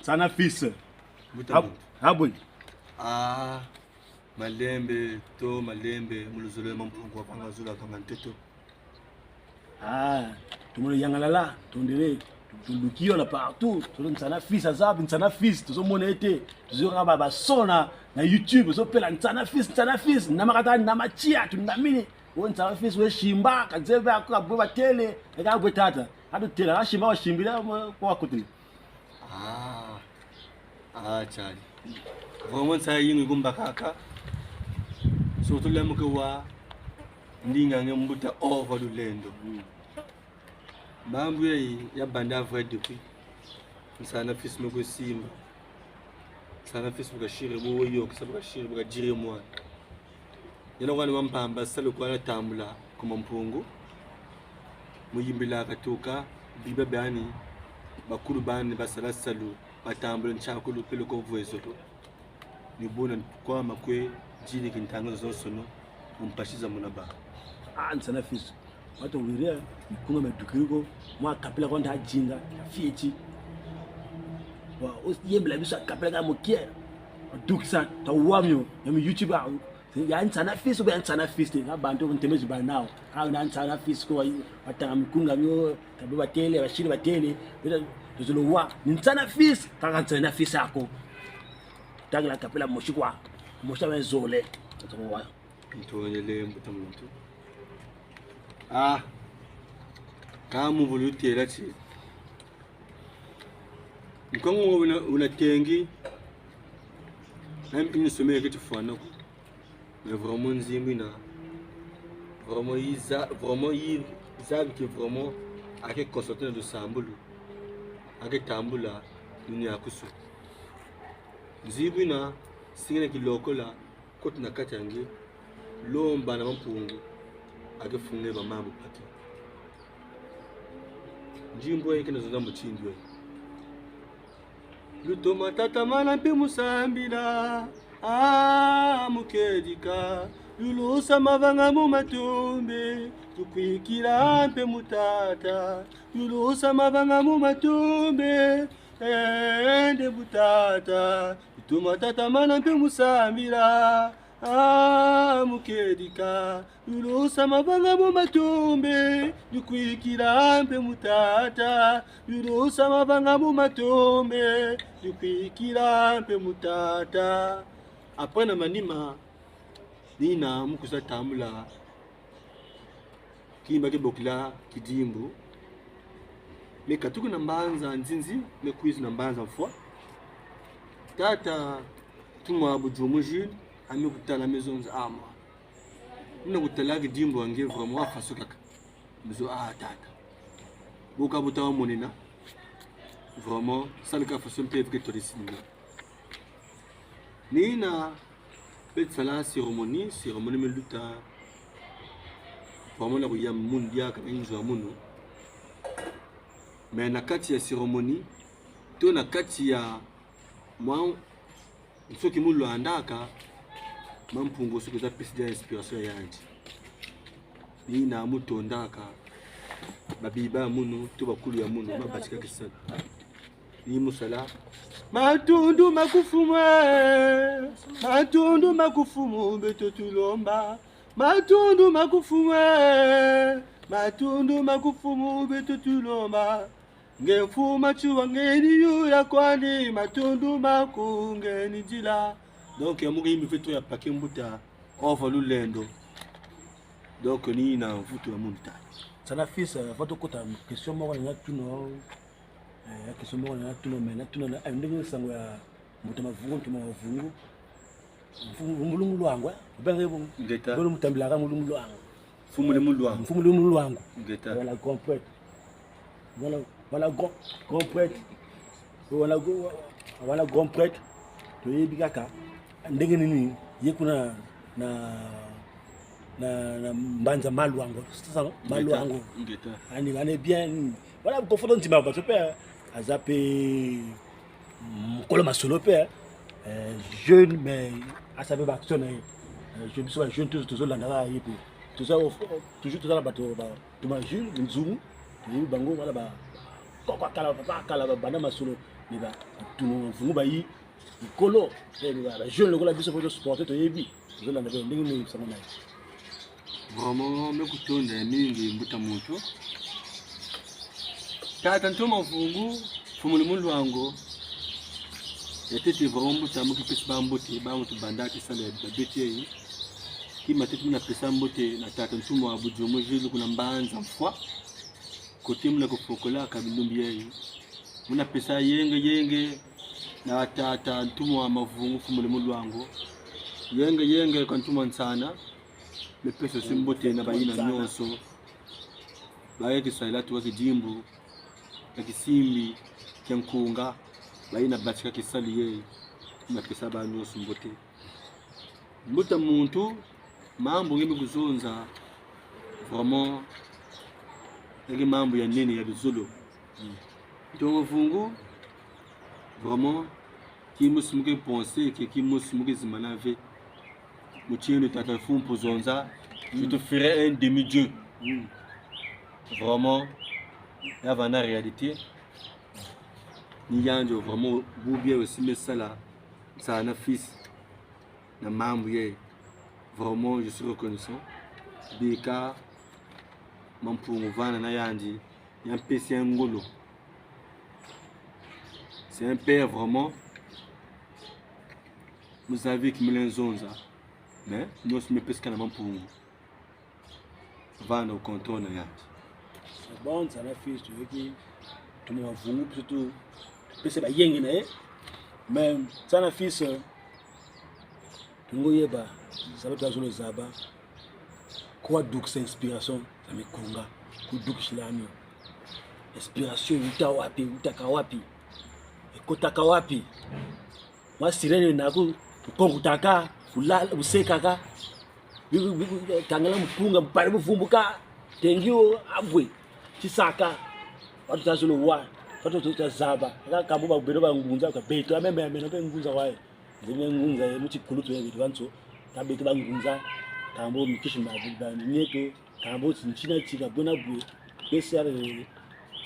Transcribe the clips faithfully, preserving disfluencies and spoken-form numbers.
Nsana Fils. Mbuta muntu. Abwe. Ah, malembe to malembe, mu luzolo lwa Mampungu, wavanga zulu, wavanga ntoto. Ah, tumolo yangalala, tondele, tuluki yo na partout, tozo Nsana Fils aza wapi, Nsana Fils, tozomona ye te, tozomona ba, ba son na, na YouTube, tozopela Nsana Fils, Nsana Fils, na makata, na machia, tunamini, o Nsana Fils, we simba, kazebe ako, abwe batele, eka abwe tata, atu tela, asimba, wasimbila, mo, kwa kutini. Ah. Ah, Charlie. Vraiment, nsa yingi kumbakaka. Surtout lemu ke wa ndinga nge mbuta Ova Lulendo. Mambu ya, ya banda vrai depuis. Nsana Fils me kwe simba. Nsana Fils bu kasiri bu yo, kisa bu kasiri bu kadiri mwana. Yena kwani wa mpamba salu kwa natambula ku Mampungu. Mu yimbila katuka, biba biani, bakulu bani basala salu, batambula ntiakulu pele ko vwezolo. Ni buna kwa makwe, dili kintanga zonsono, mu mpasi za muna ba. Ah, Nsana Fils. Watu wiria, mikunga medukiri ko, mwa kapela kwa nda jinga, fieti. Wa, os-, yembela biso kapela ka mokie. Dukisa, ta wamio, ya mi YouTube, ah, ya Nsana Fils, ya Nsana Fils te, na bantu nteme ziba nao. Ah, na Nsana Fils ko, wa, watanga mikunga mio, tabu batele, bashiri batele, beta, tuzolo wa, ni Nsana Fils, kaka Nsana Fils ako. Tangila kapela mosi kwa, mosi wa zole. Tuzolo wa. Ntondele mbuta muntu. Ah, ka mu vulu tela ti. Nkongo una, una tengi. Même une semaine que tu fais, non. Mais vraiment, nzimbu ina. Vraiment, iza, vraiment, iza que vraiment, ake constater na lusambulu. Ake tambula, ni ya kusu. Nzimbu ina, singina kilokola, kota na kati ya nge, lomba na Mampungu, ake funge ba mambu paki. Nzimbu eke na zonza mutindu e. Lutoma tatamana mpe mu sambila, ah, mu kedika. Lulusa mavanga mu matombe, lukwikila mpe mu tata. Lulusa mavanga mu matombe, eh, nde bu tata. Lutoma tatamana mpe mu sambila, ah, mu kedika. Lulusa mavanga mu matombe, lukwikila mpe mu tata. Lulusa mavanga mu matombe, lukwikila mpe mu tata. Après na manima, ni ina mu kwiza tambula. Kimba ke bokila Kidimbu. Me katuka na mbanza Nzinzi, me kwiza na mbanza Mfwa. Tata Tumwa Budjumu Jules, ame kutala me zonza ama. Ina kutala Kidimbu wa nge vraiment wa faso kaka. Me zo, ah, tata. Boka buta wa monina. Vraiment, salu ka faso mpe vike touriste ni. Ni ina, beti sala cérémonie, cérémonie me luta. Vraiment na kuya munu diaka na inzo ya munu. Mais na kati ya cérémonie, to na kati ya mwa nsoki mu lwandaka, Mampungu soki eza pesi dia inspiration ya yandi. Ni ina mu tondaka, ba biba ya munu, to bakulu ya munu, ma batika kisalu. Ni mu sala. Matundu makufumu, eh, matundu makufumu beto tulomba. Matundu makufumu, eh, matundu makufumu beto tulomba. Nge mfuma tiwa nge ni yula kwani, matundu maku nge ni dila. Donc, ya muka yimbi feto ya paki mbuta, Ova Lulendo. Donc, ni ina mvutu ya munu tata. Nsana Fils, eh, avant tokota question moko na tuna, eh, question moko na tuna, mais na tuna na, eh, ndenge sango ya mbuta Mavungu, mbuta Mavungu. Mfumu, Mfumu Lumbu Luangu, eh? Obenge bo. Ngeta. Bolo mutambilaka Mfumu Lumbu Luangu. Mfumu Lumbu Luangu. Mfumu Lumbu Luangu. Ngeta. Wana grand prêtre. Wana, wana grand, grand prêtre. Wana gr-, wana grand prêtre. Toyebi kaka ndenge nini ye kuna na, na, na mbanza Ma Luangu. Sasa Ma Luangu. Ngeta. Ani, ani bien. Voilà, kofoto ntima ba pe aza pe mokolo masolo pe, eh, jeune, mais asa pe ba action na ye. Eh, je, biso ba jeune, toujours, toujours landaka ye pe. Toujours, toujours, toujours na bato ba, Thomas Jules, Nzungu, toyebi bango, voilà, ba, koko ya kala, papa ya kala, babanda masolo. Mais ba, ba Ntumwa Mavungu bayi likolo. Eh, ba, ba jeunes lokola biso, faut supporter, toyebi. Tozolanda pe ndenge nini sango na ye. Vraiment, me kutonda ya mingi, mbuta muntu. Tata Ntumwa Mavungu, Mfumu Lumu Luango. Ya ntete vraiment, mbuta, mu kipesa ba mbote, ba muntu banda kisala ya babeti yayi. Kima ntete mu na pesa mbote na tata Ntumwa Budiomu Jules kuna Mbanza Mfwa. Côté mu na kufokola ka bilumbu yayi. Mu na pesa yenge yenge na tata Ntumwa Mavungu, Mfumu Lumu Luango. Yenge yenge kwa Ntumwa Nsana. Me pesa aussi mbote na bayina nyonso. Baye kisaila tuka kidimbu, na kisimbi kia nkunga, bayina batika kisalu yayi. Me pesa ba nyonso mbote. Mbuta muntu, mambu nge me kuzonza, vraiment, eke mambu ya nene, ya luzolo. Ntumwa Mavungu, vraiment, kimosi mu ke penser que kimosi mu ke zimbana ve. Mutindu tata Mfumpu zonza, je te ferai un demi-dieu. Vraiment, ya vanda réalité. Ni yandi vraiment, bubu yayi aussi me sala, Nsana fils, na mambu yayi. Vraiment, je suis reconnaissant. Bika Mampungu vanda na yandi, ya mpesa ya ngolo. C'est un père vraiment. Vous savez que me zonza. Mais nous sommes pesca na Mampungu. Vanda au contrôle na yandi. C'est bon, Nsana fils, tu veux qui, Ntumwa Mavungu, surtout, pesa ba yenge na ye. Mais Nsana fils, euh, tungo yeba, zaba twazolo zaba. Kwa dukisa inspiration za mikunga, kudukisila mio. Inspiration wuta wapi, wutaka wapi? Ekotaka wapi? Mwa sirène na ku, kukonkutaka, kulala, kusekaka. Biku, biku, kangala mukunga, mpare buvumbuka. Tengi o, abwe. Tisaka. Watu tazolo wa. Watu tazaba. Kaka kambo ba beno ba ngunza, ka beto, ame, me, me, no pe ngunza waye. Nzeme ngunza ye, mu tikulu to ye beto banso. Ka beto ba ngunza. Kambo mikisi ma, ba, nieto. Kambo ntina tika bwena bwe. Besa, eh,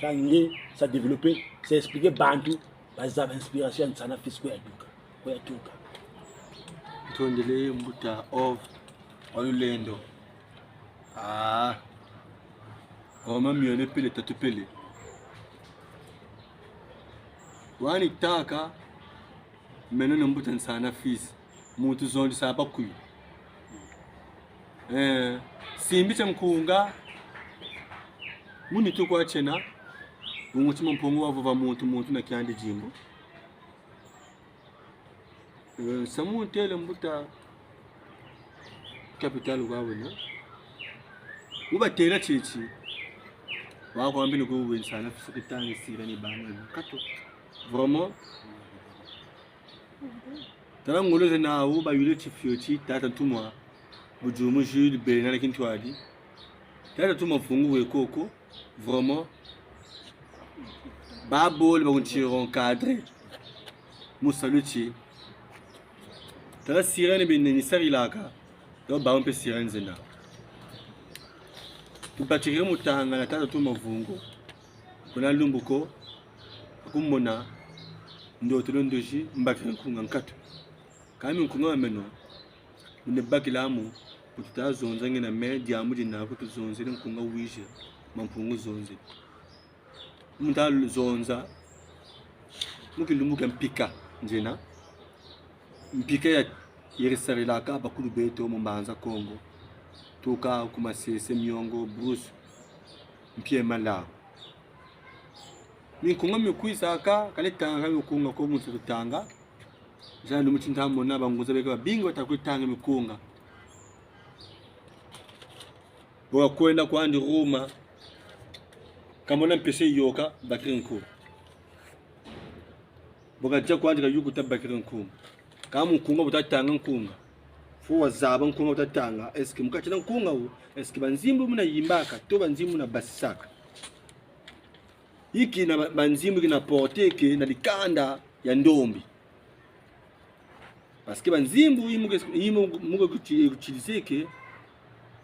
ka nge sa développer, sa expliquer bantu. Bazaba inspiration ya Nsana fils kwa yatuka, kwa yatuka. Ntondele mbuta of wa lulendo. Ah. Vraiment miole pele tatu pele. Wani taka, meno na mbuta Nsana fils. Muntu zondisa pa kuyu. Eh, simbi kia nkunga. Mu nitu kwa kiena. Bungu ti Mampungu wavova muntu, muntu na kiandi dimbu. Eh, samu ntele mbuta capital kwa wena. Ubatela titi. Wa kwa mbini ku wena Nsana fils kutanga sira ni bana. Kato. Vraiment. Tala ngolo zena awu bayule ti fioti, tata Ntumwa Budiomu Jules, bena na kintwadi. Tata Ntumwa Mavungu we koko, vraiment. Ba bole ba kuntiro encadré. Mu saluti. Tala sirène bene ni sarilaka. Yo ba mpe sirène zena. Tubatikire mu tanga na tata Ntumwa Mavungu. Kuna lumbu ko, kumona, ndotolo ndozi, mbakiri nkunga nkatu. Kami nkunga wa meno, mune bakila mu, kututa zonza nge na me, diambu dina kutuzonzele nkunga wize, Mampungu zonze. Muta zonza, mu kilumbu kia mpika, nzena. Mpika ya, yeri sarilaka bakulu beto mu Mbanza Kongo. Tuka ku Masese, Miongo, Bruce, Mpie Malau. Minkunga mikwisaka, kale tanga mikunga ko muntu tanga. Jana mutinda mona bangunza beka babingi bata kwitanga mikunga. Bo kwenda kwandi Roma. Kamona mpese yoka, bakiri nkunga. Bo kadia kwandi kayukuta, bakiri nkunga. Ka mu nkunga buta tanga nkunga. Faut wazaba nkunga buta tanga. Est-ce que mu kati na nkunga wu, est-ce que banzimbu muna yimbaka, to banzimbu muna basisaka? Iki na ba-, banzimbu kina porter ke na dikanda ya ndombi. Parce que banzimbu yi mu ke, yi mu ke uti-, utiliser ke,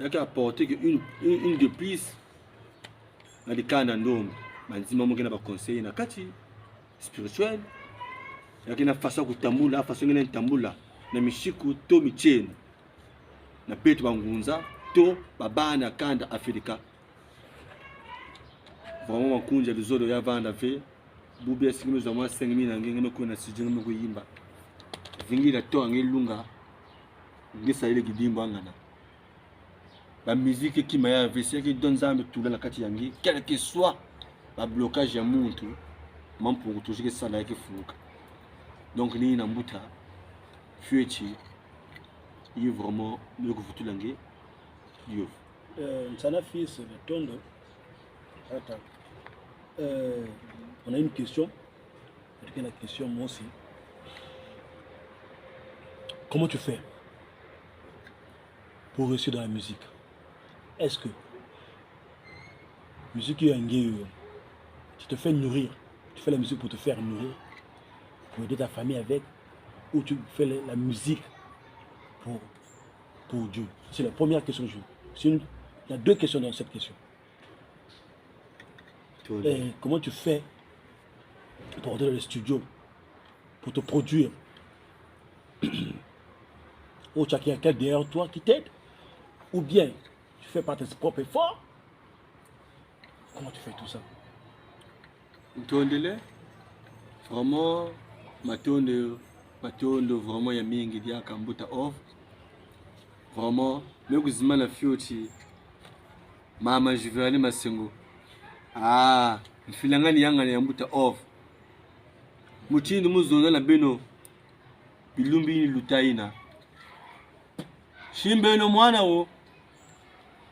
ya ke apporter ke une, une, une de plus na dikanda ndombi. Banzimba mu ke na ba conseil na kati, spirituel. Ya ke na façon ya kutambula, façon nge na tambula na misiku to mitieno, na beto bangunza to babana kanda Afrika. Vraiment, makunja luzolo ya vanda ve. Bubu ya siki me zwa mwa cinq mille na nge, nge me kwenda studio, nge me kuyimba. Vingila to nge lunga, nge salele kidimbu angana. Ba musique kima ya ve, si ya ke do Nzambi tula na kati ya nge, quel que soit ba blocage ya muntu, Mampungu toujours ke sala, ya ke funguka. Donc ni yina mbuta, fioti, yi vraiment me kuvutula nge, yo. Euh, Nsana Fils, matondo. Attends. Euh, on a une question. Quelqu'un a la question, moi aussi. Comment tu fais pour réussir dans la musique? Est-ce que musique ya nge yo, tu te fais nourrir, tu fais la musique pour te faire nourrir, pour aider ta famille avec, ou tu fais la, la musique pour, pour Dieu? C'est la première question que je... C'est une... Il y a deux questions dans cette question. Tout. Et comment tu fais pour rentrer dans le studio, pour te produire? Ou tu as quelqu'un derrière toi qui t'aide? Ou bien tu fais par tes propres efforts? Comment tu fais tout ça? Ntondele, vraiment, matondo, matondo vraiment ya mingi diaka mbuta Ove. Vraiment, me kuzimbana fioti, mama Juvénile Masengo. Ah, mfilangani yangana ya mbuta Ove. Mutindu mu zonza na beno, bilumbu yina luta yina. Simbeno mwana wo,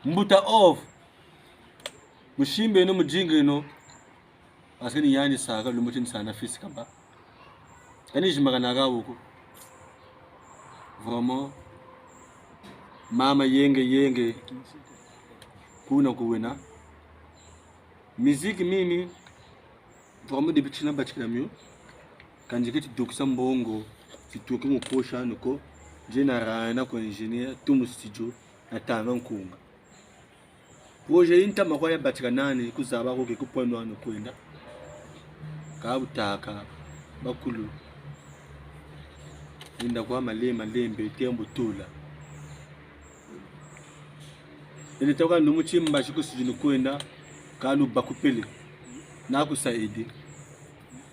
mbuta Ove. Musimbeno, mudingeno. Parce que ni yandi saka lumbu ti Nsana Fils kaba. Ka ni zimbakana ga wo ko. Vraiment. Mama Yenge Yenge, kuna ku wena. Musique mimi, vraiment depuis ti na batikila mio, ka nziketi dukisa mbongo, ti tuki mu poche anu ko, nzena rana kwa ingénieur, tu mu studio, na tanga nkunga. Projet yi ntama kwa ya batika nani, kuzaba ko ke ku point anu kwenda. Ka butaka, bakulu. Inda kwa male, malembe, tembo tula. Ene toka ndumu ti mbazi ku studio nu kwenda, ka nu bakupele. Na kusa aider.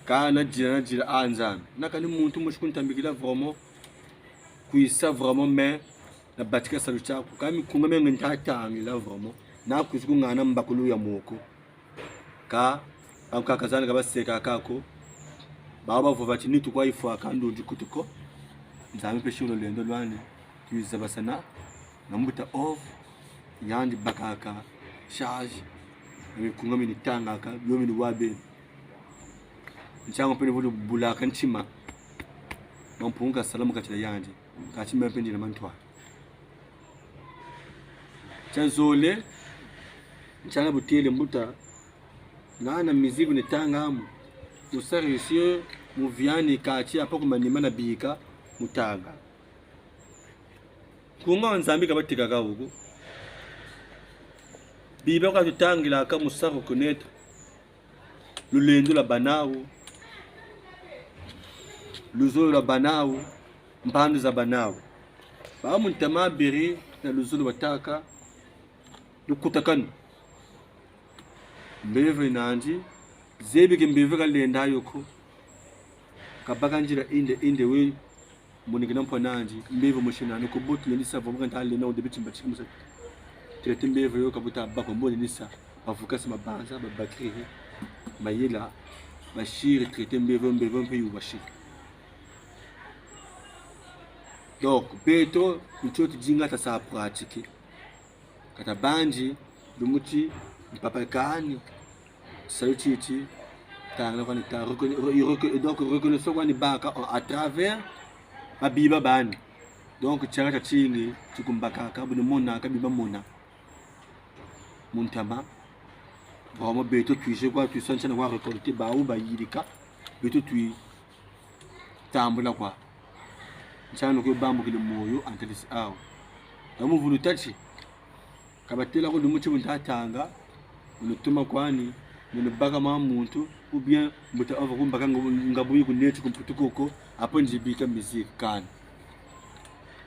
Ka na dila, na dila, ah, Nzambi. Na kani muntu mosi kuntambikila vraiment. Kwisa vraiment, mais na batika salu tiaku. Ka mikunga mia nge nta tangila vraiment. Na kwisa kungana mbakulu ya moko. Ka, ka, ka kazana ka baseka kako. Ba, bavova ti nitu kwa ifwa ka ndunzi kutu ko. Nzambi mpe sio lulendo lwani. Twiza basana na mbuta Ove, yandi bakaka charge. Na mikunga mini tangaka, bio mini wa beni. Nsangu mpe ni vulu bulaka ntima. Mampungu ka sala mu kati dia yandi. Kati mpe ndi na mantwa. Tia zole, ntiana butele mbuta, ngana musique ni tanga mu, mu sa réussir mu vie ani kati apa ku manima na bika mu tanga. Nkunga wa Nzambi ka batika ka wo ko. Biba ka tutangilaka mu sa reconnaître lulendo lwa bana awu, luzolo lwa bana awu, mpandu za bana awu. Ba mu ntama beri na luzolo bataka lukutakanu. Mpeve nandi, zebi ke mpeve ka lenda yo ko. Ka baka nzila inde, inde we. Monikina mpo nandi, mpeve mosi nani, ko botu lendisa, vraiment ka nta lenda, au début ti mbatika mu sa traiter mpeve yo, ka buta bako mbo lendisa, bavukasa mabanza, ba batterie, mayela, basiri traiter mpeve, mpeve mpe yo basiri. Donc, beto, ntioti dinga ta sa pratiquer. Ka tabanzi, lumbu ti mpapa kani, salu titi, tanga kwani ta, reconna-, re-, reconna-, donc reconnaissance kwani baka à travers ba biba bani. Donc tianga tiatingi ti kumbakaka, bu ni monaka biba mona. Mu ntama, vraiment beto twizi kwa, twizi ntiana kwa récolter, bawu bayidika, beto twi tambula kwa. Ntiana kwe bambukila moyo, antalisi awu. Ka mu vulu tati, ka batela ko lumbu ti bu nta tanga, unutuma kwani, Nunu baka mwa muntu, ou bien mbuta ova kumbaka nga, nga buyi kuneti ku Mputu koko, apo nzibika musique kani.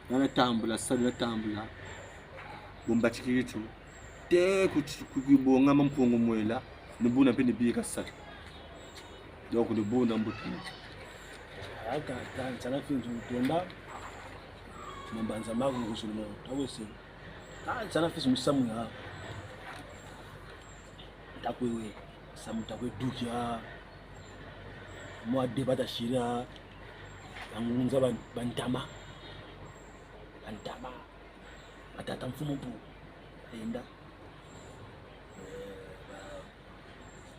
Nana tambula, salu na tambula. Bumba chikitu. Te ku, ku, ku bonga ma Mpungu Mwela, ni buna mpe ni bika salu. Donc ni buna mbuta. Aka, ka, nsana finzu ntomba. Mambanza maku ngusu no, tawese. Ka, nsana finzu musamu ya. Ntakwe we, samu ntakwe dukia. Mwa débat ta sira, bangunza ban-, bantama. Bantama. Batata Mfumu Mpu. Enda. Eh,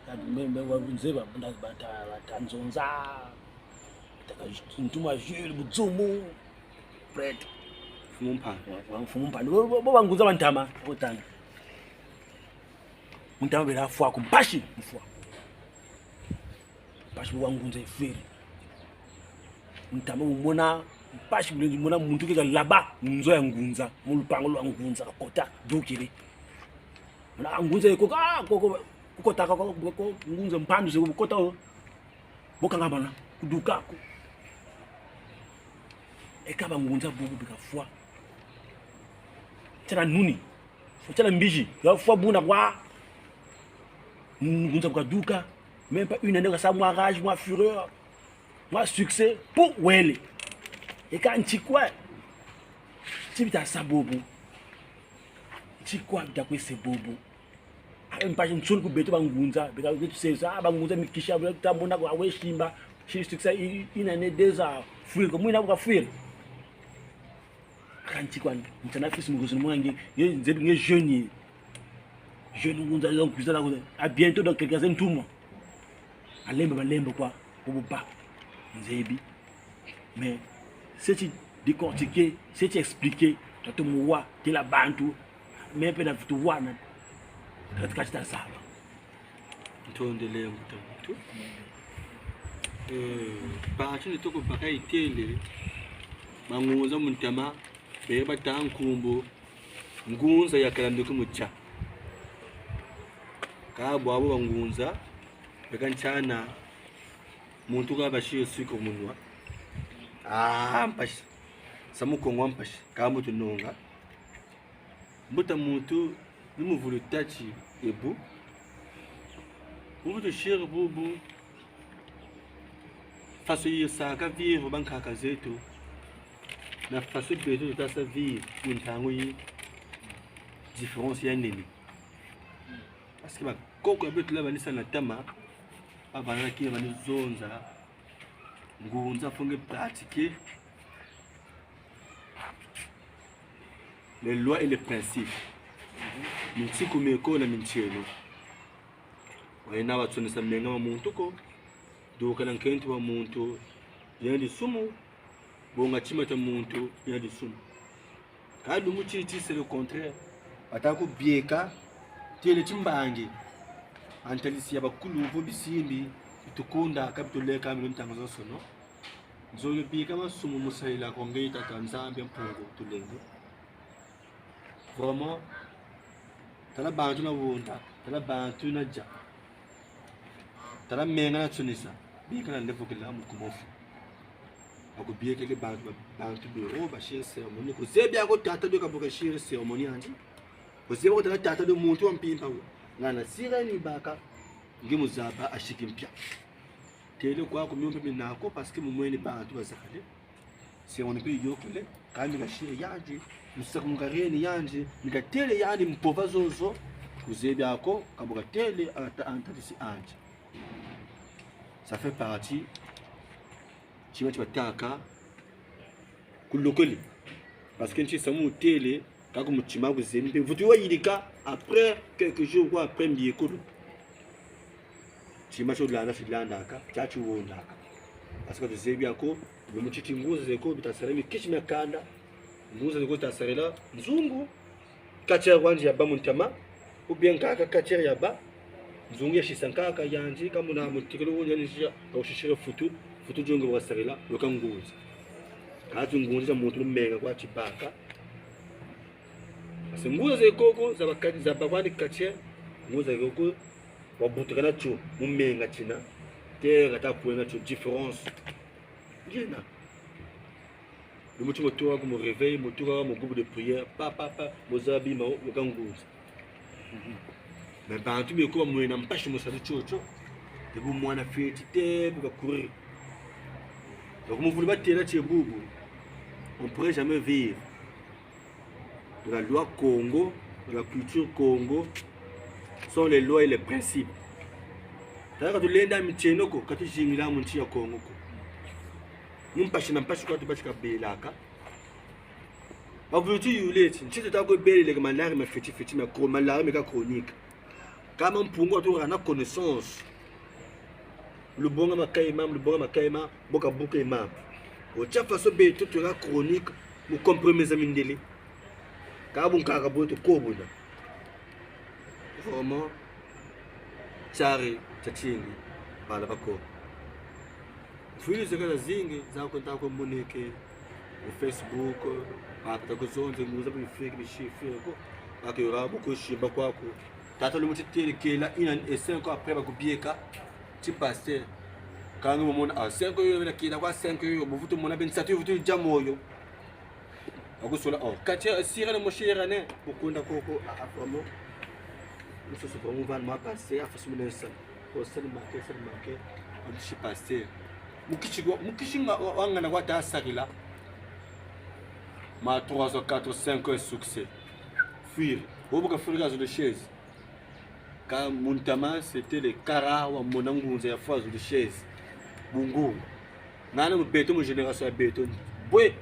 ba-, ba-, me, me, wa nzeba, bata, bata, bata nzonza. Bataka Ntuma Jules Budzumu. Prêtre. Mfumu Mpa. Wa, wa Mfumu Mpa. Bo, bo, bo bangunza bantama. Otanga. Ntama bela fwa ku mpasi, mfwa. Mpasi wa ngunza ifwiri. Ntama umona, mpasi bulenzi mona muntu ke kalaba, nzo ya ngunza, mu lupangu lwa ngunza, kakota, dukiri. Mona ngunza iko, ka, ko, ko, kukota, ko, ko, ko, ngunza mpandu se kukota, o. Bo kanga bana, kuduka ko. Eka bangunza bubu bika fwa. Tala nuni. Tala mbizi. Ya fwa buna kwa. Ngunza buka duka. Même pas une année, ça, mwa rage, mwa fureur. Mwa succès. Pour wele. Eka nchi kwa. Nchi bita sa bobo. Nchi kwa bita kwe se bobo. Ah, mpasi nsoni ku beto bangunza, beka beto sesa, ah, bangunza mikisha, beka tambona kwa we simba, si succès i, i, une année, deux ans, fuir, comme il n'a pas fuir. Kanti kwa, ntana fils mu kuzuni mwangi, nge, nzebi nge jeune ye. Jeune ngunza, donc, kuzala, à bientôt dans quelques années, tout le monde. Alembe, balembe kwa, bobo ba, nzebi. Mais, si tu décortiquer, si tu expliquer, tu as ton mot, t'es la bantu, mais pe na vitu wana, katika chita saba. Ntondele mbuta muntu. Eh, parti ni toko baka itele, bangunza mu ntama, beka bata nkumbu, ngunza ya kala ndoki mu cha. Ka bwabo bangunza, beka nchana, muntu ka bashiyo sucre munwa. Ah, mpasi. Samu Kongo mpasi. Ka mutu nonga. Mbuta muntu, ni mu vulu tati ebu. Bubu tushiri bubu. Faso yisaka vivre bankaka zeto. Na faso beto tuta sa vivre mu ntangu yi. Différence ya nene. Parce que bakoko ya beto la banisa na tama, ba bana kina bani zonza, ngunza faut nge pratiquer les lois et les principes. Minsiku meko na mintielo. Wayina batsonesa menga ma muntu ko, duka na nkento wa muntu, yandi sumu, bonga tima ta muntu, yandi sumu. Ka lumbu titi, c'est le contraire. Bata kubieka, tele timbangi. Antalisi ya bakulu vo bisimbi, bitukunda, ka bituleka mino ntangu zonsono. Nzolele bieka masumu mu sadila kwa nge Tata Nzambi Mpungu Tulendo. Vraiment, tala bantu na wonda, tala bantu na dia. Tala menga na tsonesa, bika na levukila mu kumofu. Akubiekele bantu, ba-, bantu bureau, bashiri cérémonie. Kuzebi ako tata dio kabuka shiri cérémonie andi. Kuzebi ako tala tata dio muntu wa mpimpa wo. Ngana sira ni baka, nge mu zaba ashiki mpia. Tele kwaku mio mpe mina ko, parce que mu mweni bantu bazakale. Cérémonie mpe yokele, kami kashiri yandi, musaku ngareni yandi, ni katele yandi mpova zozo, kuzebi ako, kabu katele ata-, antalisi andi. Ça fait partie, tima ti bataka, kulokoli. Parce que nti samu tele, kaka mutima kuzebi mpe. Vutu wayidika, après quelques jours, quoi, après mbiekulu. Tima tio landa, tilandaka, tia tiwondaka. Parce que tuzebi ako, lumbu titi ngunza zeko, bita sarila mikisi mia kanda. Ngunza zeko zita sarila nzungu, katiere kwandi ya ba mu ntama, ou bien nkaka katiere ya ba, nzungu ya sisa nkaka yandi, kamuna mutikilo wundi yandi sisa, au sisire futu, futu diongo wa sarila, weka ngunza. Kati ngunza muntu lumenga kwa tibaka. Parce que ngunza ze koko, za ba kati, za ba kwandi katiere, ngunza ze koko, Wabutuka na tio, mu menga tina. Terre ta kwenga tio, différence. Yena. Lumbu ti mu tuka ku mu réveil, mu tuka mu groupe de prière, pa, pa, pa, mu zaba bima, yo ka ngunza. Mais bantu beko bamwena mpasi mu salu tio tio, te bu mwana fioti te, bu ka courir. Donc, mu vulu batela ti bubu, on pourrait jamais vivre de la loi Kongo, de la culture Kongo, sans les lois et les principes. Tala ka tulenda mitieno ko, ka tuzingila mu nsi ya Kongo ko. Ni mpasi na mpasi kwa tubatika belaka. Bavulu tuyula ti, nsi tuta kwe bele leka malari ma fioti fioti ma chro-, malari meka chronique. Kama Mpungu atuka na connaissance. Lubonga makaima, lubonga makaima, bo ka buka e mambu. O tia faso beto tuka chronique, mu compromettre mindele. Ka bu nkaka bo tukobona. Vraiment, tiari, tiatingi, bala bako. Mfwili zeka zazingi, za ko nta ko moneke, mu Facebook, ba ta ko zonze, nguza bu fake, bi chiffre ko. Ba ke ra bu ko shimba kwaku. Tata lumbu ti tele kela, une année et cinq ans après, ba kubieka ti pasteur. Ka nge mu mona, ah, cinq ans yo, na kela kwa cinq ans yo, bu vutu mona beno nsatu yo vutu dia moyo. Ba kusola, oh, kati ya sira ne moshira ne, bu kunda koko, ah, ah, vraiment. Mususu vraiment, va mwa pasteur, a façon mu nesa. Ko sali make, sali make, on dit pasteur. Mu kisi kwa, mu kisi nga, wa, wa ngana kwa ta sarila. Ma trois ans, quatre, cinq ans, succès. Fuir. Wo bu ka fuir ka zulu chaise. Ka mu ntama, c'était le kara wamona ngunza ya fwa zulu chaise. Bungu. Ngana mu beto, mu génération ya beto. Bwe.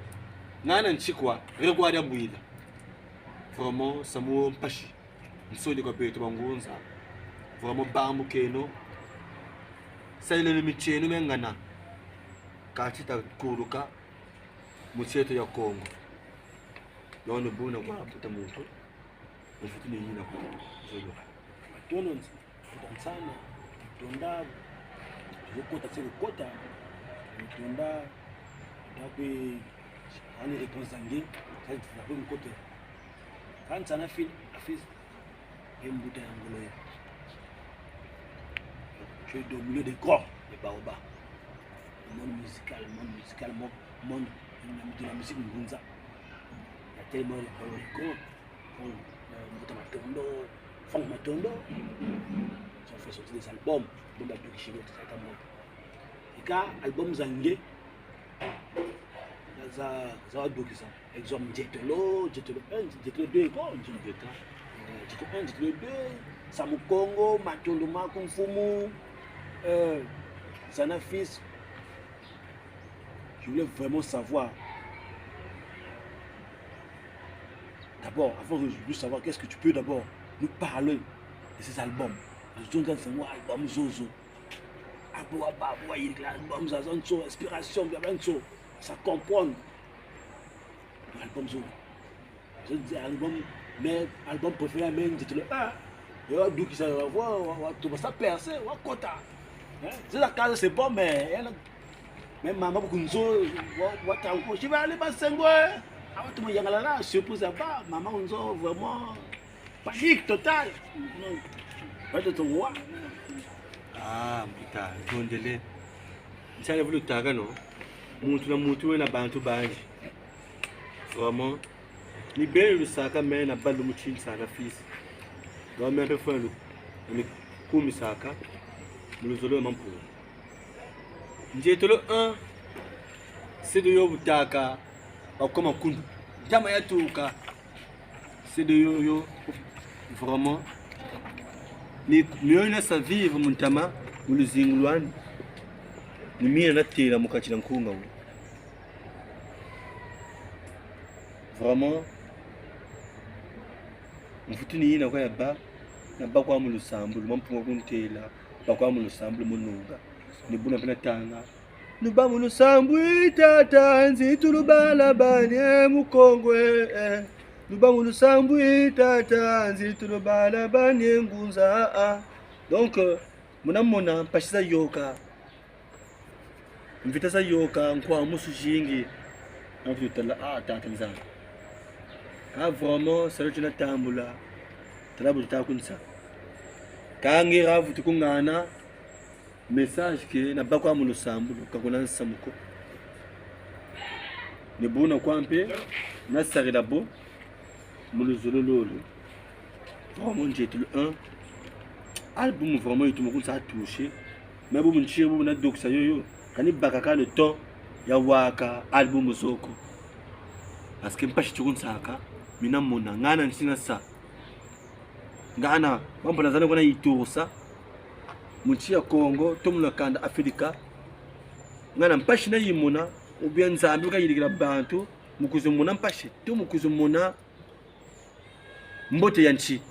Ngana nsi kwa, regwa dia bwila. Vraiment, samu mpasi. Nsoni kwa beto bangunza. Vraiment, bambukeno. Salileno mitieno mia ngana. Kati ta kuluka mu nsi eto ya Kongo. Yono buna kwa mbuta muntu. Mfutu ni yina kwa zolo. Matondo nsi, mbuta Nsana, tonda, tuzo kota, sele kota, tonda, dakwe, ani réponse zange, kali tuza kwe mkote. Kansa na fil, afis, e mbuta ya ngolo ye. Tu es au milieu des grands, les baobabs. Le monde musical, le monde musical, monde, monde de la musique ngunza. Il y a tellement de grands, les grands, comme, euh, Mbuta Matondo, Franck Matondo. Ils ont fait sortir des albums. Bon, bah, donc, chez nous, ça, ça monte. Et quand album zange, ça, ça va donc ça. Exemple, Nzietolo, Nzietolo un, Nzietolo deux, quoi, Nzietolo deux, hein. Euh, Nzietolo un, Nzietolo deux, Samu Kongo, Matondo Maku Mfumu, euh, Zana Fils. Je voulais vraiment savoir. D'abord, avant de savoir, qu'est-ce que tu peux d'abord nous parler de ces albums? Nous avons un album Zozo. Abo, abo, abo, il a album Zozo, inspiration, bien sûr. Ça comprend. Album Zozo. Je dis album, mais album préféré, mais Nzietolo un. Yo, donc, ça va, va, va, va, tout ça percé, va, kota. Hein? C'est la case, c'est bon, mais elle, mais maman, beaucoup de choses, va, va, t'as encore, je vais aller, ma sengwe. Ah, tout le monde, y a la, la, surprise là-bas, maman, on dit, vraiment, panique totale. Non. Va te trouver. Ah, putain, ntondele. Nsana vulu taka, non? Muntu na muntu wena bantu bangi. Vraiment. Ni beno lusaka me na balu mu tini Zana Fils. Donc, me mpe fwenu. Ni kumisaka. Mu luzolo lwa Mampungu. Nzietolo un. C'est de yo butaka. Bakoma kundu. Ntama yatuka. C'est de yo, yo. Vraiment. Ni, mio na sa vivre mu ntama, mu luzingu lwani. Ni mina natela mu kati na nkunga wo. Vraiment, mvutu ni yina kwa ya ba, na ba kwa mu lusambulu, Mampungu akuntela, ba kwa mu lusambulu mu nunga. Ni buna mpe natanga. Nuba mu lusambulu, tata, nzitulu bala bani, eh, Mukongo, eh, eh. Nuba mu lusambulu, tata, nzitulu bala bani, eh, ngunza, ah, ah. Donc, euh, muna mona, mpasi zayoka. Mvita zayoka, nkwamusu zingi. Mvutu tala, ah, Tata Nzambi. Ah, vraiment, salu tuna tambula. Tala bu tuta kunsa. Ka nge ra vutu kungana message que na baka mu lusambulu, ka kuna nsamu ko. Ni buna kwa mpe nasarila bo mu luzolo lolo. Vraiment, Nzietolo un, album vraiment ituma kunsa toucher. Mais bubu ntie bubu na dukisa yoyo, kani baka ka le temps ya waka album zo ko. Parce que mpasi ti kunsaka, mina mona, ngana nsi na sa. Ngana, mambu na zana kuna iturusa, mu nsi ya Congo, to muna kanda Afrika. Ngana mpasi na yimona, ou bien Nzambi kayidikila bantu, mu kwiza mona mpasi, to mu kwiza mona mbote ya nsi.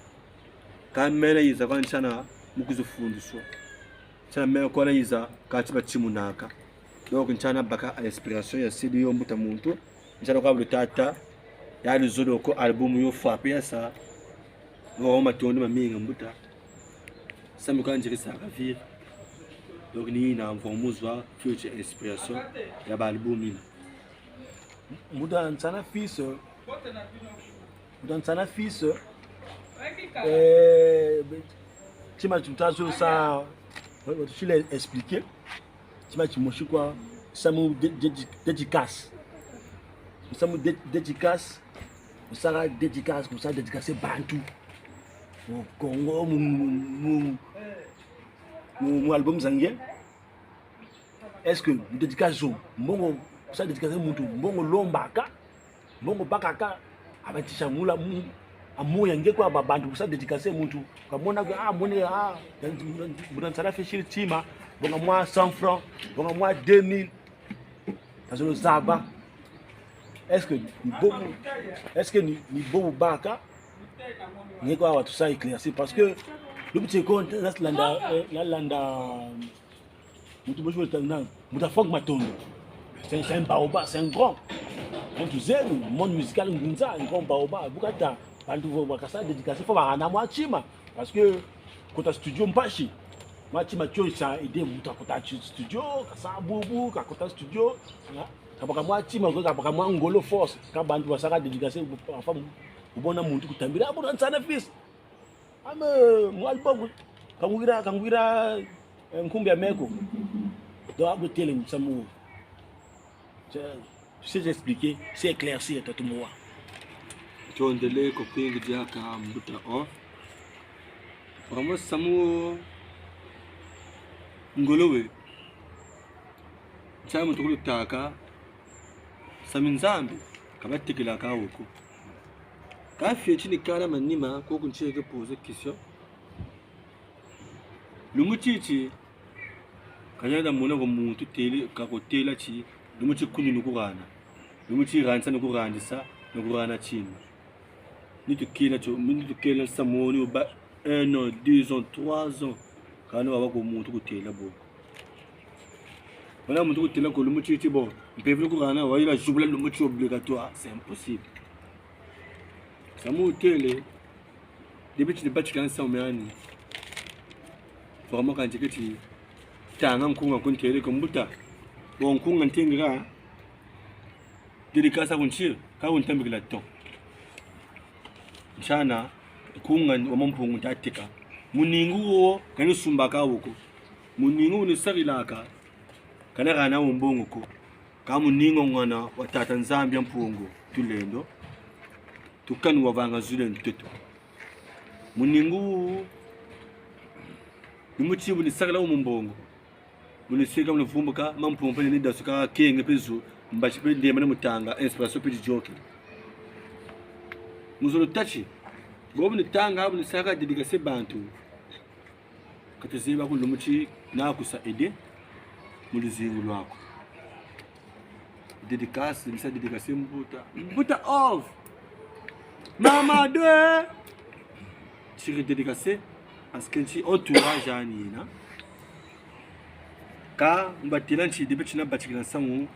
Ka mena yiza kwa nsiana mu kwiza fundiswa. Nsiana mena kwa na yiza ka ti batimunaka. Donc nsiana baka inspiration ya C D yo mbuta muntu. Nsiana kwa bu tata ya luzolo ko album yo fwa pe ya sa. Ngo matondo mamingi mbuta. Samu ka nzikisa ka vire. Donc ni na mvo muzwa future inspiration ya ba album ina. Mbuta Nsana Fils, mbuta Nsana Fils, eh, tima tutazo sa, tu l'as expliqué. Tima timosi kwa, samu dé-, dé-, dédicace. Samu dé-, dédicace, kusala dédicace, kusala dédicace bantu. Mu Congo, mu, mu, mu, mu, mu album za nge. Est-ce que mu dédicace zo, mbongo, kusala dédicace muntu, mbongo lombaka, mbongo bakaka, abatisa mula mu, amour ya nge kwa ba bantu kusala dédicace muntu. Kamona que, ah, mone, ah, mbuta Nsana Fils tima, bonga mwa cent francs, bonga mwa deux mille. Tazolo zaba. Est-ce que ni bobo, est-ce que ni, ni bobo baka? Nge kwa watusa éclaircir parce que lubiti ko na landa, eh, na landa, muntu bosi weta na, mbuta Franck Matondo. C'est un, c'est un baobab, c'est un grand. Un tu sais, le monde musical ngunza, un grand baobab. Bu kata, bantu vo bakasa dédicace, faut bahana mwa tima. Parce que kota studio mpasi. Mwa tima tio sa aider muntu akota ti-, studio, kasa bubu, kakota studio. Kabaka mwa tima, kabaka mwa ngolo force. Ka bantu basaka dédicace, enfin, ubona muntu kutambila, ah, mbuta Nsana Fils. Ame, mu album, kangwira, kangwira, eh, nkumbu ya meko. Donc, abu tele musamu. Je, je sais expliquer, c'est éclairci, tatu mwa. Tondele ko kwingi diaka mbuta o. Vraiment samu ngolo we. Nsamu tukulu taka. Samu Nzambi, kabatekela ka wo ko. Ka fioti ni kala manima, ko kuncheke poser question. Lumbu titi, kanyada mona ko muntu tele, kakotela ti, lumbu ti kunu nukurana. Lumbu ti ransa nukurandisa, nukurana tima. Ni tukela tio, ni tukela samoni uba un an, deux ans, trois ans. Kana waba ko muntu kutela bo. Wana muntu kutela ko lumbu titi bo. Mpeve kurana, wayila zubula lumbu ti obligatoire. C'est impossible. Samu utele, depuis ti ni batika nsamu yani. Vraiment kanti keti tanga nkunga kuntele ko mbuta. Bon nkunga ntengira. Dédicace ku nsi, ka kuntambikila to. Nsiana, nkunga wa Mampungu ntateka. Muningu wo, kani sumbaka wo ko. Muningu uni sarilaka, kana gana wo mbongo ko. Ka muningu ngana wa Tata Nzambi ya Mpungu, tulendo. Tukanu wavanga zule ntoto. Muningu, ni muti bu ni sakala wo mu mbongo. Bu ni seka, bu ni vumbuka, mampumpa ni dasuka, kenge mpe zo, mbazi mpe ndemba ni mutanga, inspiration mpe didioki. Mu zolo tati, bo bu ni tanga, bu ni saka dédicace bantu. Ka tuzeba ko lumbu ti na kusa aider mu luzingu lwaku. Dédicace, misa dédicace mbuta. Mbuta of. Mama deux. Tiri dédicace. Parce que nti entourage ani na. Ka mbatela nti debe tina batikila nsangu.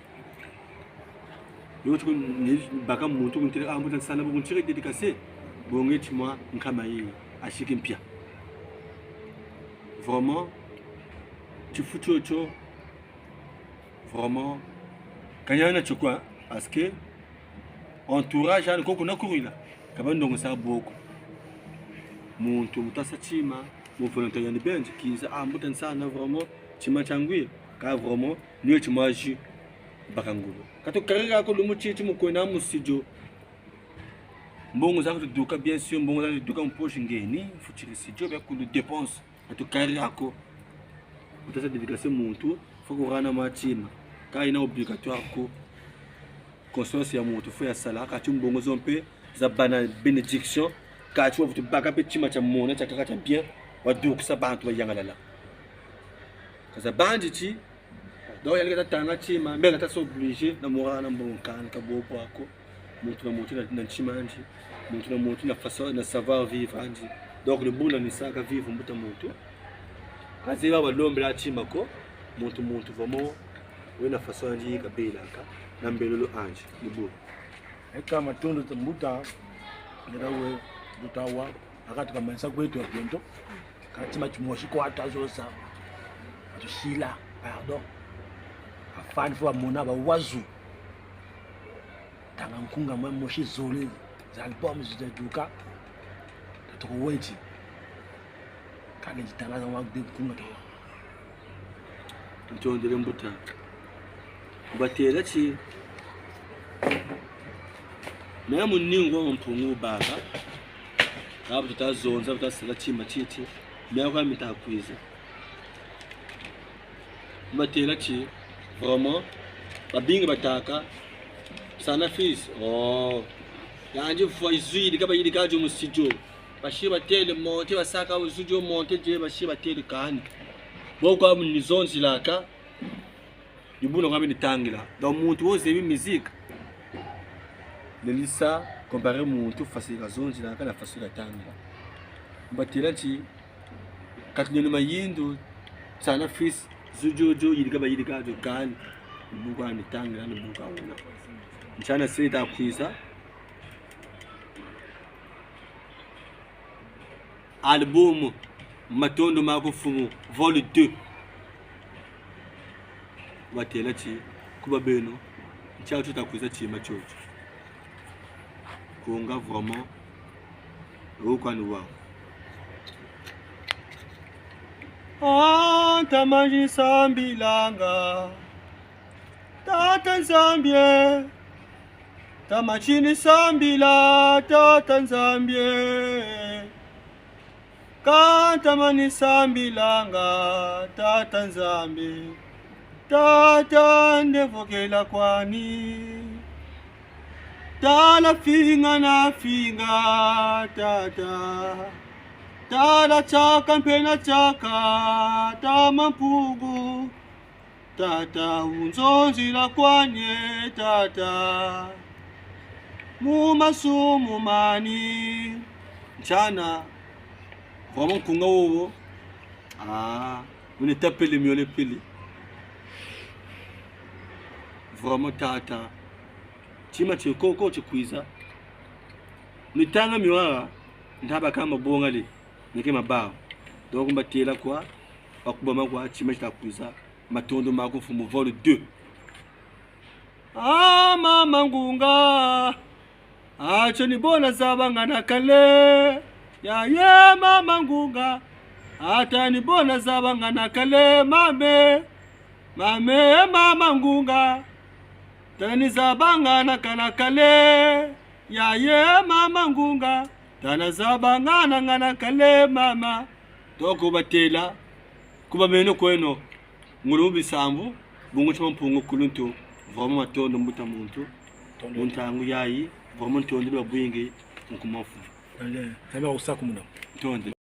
Yo tuku ni baka muntu kuntele, ah, mbuta Nsana, bu kuntele dédicace. Bonge ti mwa nkama yi asiki mpia. Vraiment, tifu tiotio, vraiment, kanyana tio kwa, parce que entourage ani koko na kurila, ka bandongisa bo ko. Muntu mutasa tima, Mu volontaire yandi beni, kiza, ah, mbuta Nsana, vraiment, kima kia ngwila, ka vraiment, nwe kimwa jus, baka ngolo. Ka tukariri ko lumbu titi mu kwenda mu studio. Mbongo zaku tuduka, bien sûr, mbongo zaku tuduka mu poche, nge ni mfutila studio, bia kulu dépense. Ka tukariri ko. Utasa dédicace muntu, faut kurana mwa kima. Ka ina obligatoire ko. Conscience ya muntu faut ya sala, kati mbongo zo mpe za bana bénédiction, kati wavutu baka mpe kima kia mona, kiakaka kia bien, wadukisa bantu bayangalala. Ka zabandi ti, donc yandi kata tanga kima, mais kata s'obliger na mura na mbongo nkani, ka bobo ko. Muntu na muntu na, na ntima andi, muntu na muntu na façon, na savoir-vivre andi. Donc, le buna ni saka vivre mbuta muntu. Ka zebi ba lombela kima ko, muntu muntu vraiment, wena façon andi kabelaka, na mbelolo andi, ni bu. Eka matondo ta mbuta, ngera we, mbuta wa, akati kamanisa kwetu ya bientôt. Kati ma kimosi kwa tazosa. Atusila, pardon. Afani fo amona ba wazu. Tanga nkunga mwa mosi zole, za album zitaduka. Tatuko weti. Kani zitanga za mwa de nkunga to. Ntondele mbuta. Batela ti. Mea muningu wa Mpungu baka. Abu tuta zonza, tuta sala kima titi. Mea kwa mita kwiza. Batela ti, vraiment, babingi batâka, Nsana Fils, oh. Yandi fwa izwidi, ka bayidika dio mu studio. Basi batele monter, basaka studio monter, je basi batele kani. Bo kwa mu ni zonzilaka, ni buna kwa beni tangila. Donc, muntu wo zebi musique, lelisa comparer muntu façon kazonzilaka na façon katangila. Batela ti, kati nyono mayindu, Nsana Fils, zu jojo, yidika bayidika dio kani. Buka ni tangila, ni buka wuna. Nsana se ta kwiza. Album, Matondo maku Mfumu, vol deux. Batela ti, kuba beno, ntia tuta kwiza tima tiocho. Nkunga vraiment, wo kwani wa. Ah, ntama ni sambilanga, Tata Nzambi e. Ntama ni sambila, Tata Nzambi e. Ka ntama ni sambilanga, Tata Nzambi. Tata nde vokela kwani. Tala finga na finga, Tata. Tala tiaka mpe na tiaka, Tata Mampungu. Tata, unzonzila kwani e, Tata, mu masumu mani. Nsana, vraiment nkunga wowo. Ah, une tapele miole pele. Vraiment Tata. Kima kikoko kikwiza. Mitanga miwara, ntaba kama bonga le, nike mabao. Donc mbatela kwa, bakubama kwa, kima kita kwiza. Matondo maku Mfumu, vol deux. Ah, Mama Ngunga, ata ni bo nazabanga na kala. Ya ye, Mama Ngunga, ata ni bo nazabanga na kala, mame. Mame, Mama Ngunga, tala ni zabanga na kana kala. Ya ye, Mama Ngunga, tala zabanga na ngana kala, mama. Toko batela, kuba meno kweno. Ngulu bisambu, bungu tia Mampungu kuluntu, vraiment matondo mbuta muntu. Tondo. Mu ntangu yayi, vraiment ntondele bwingi, nkumafu. Allez, kama usaku muna. Ntonde.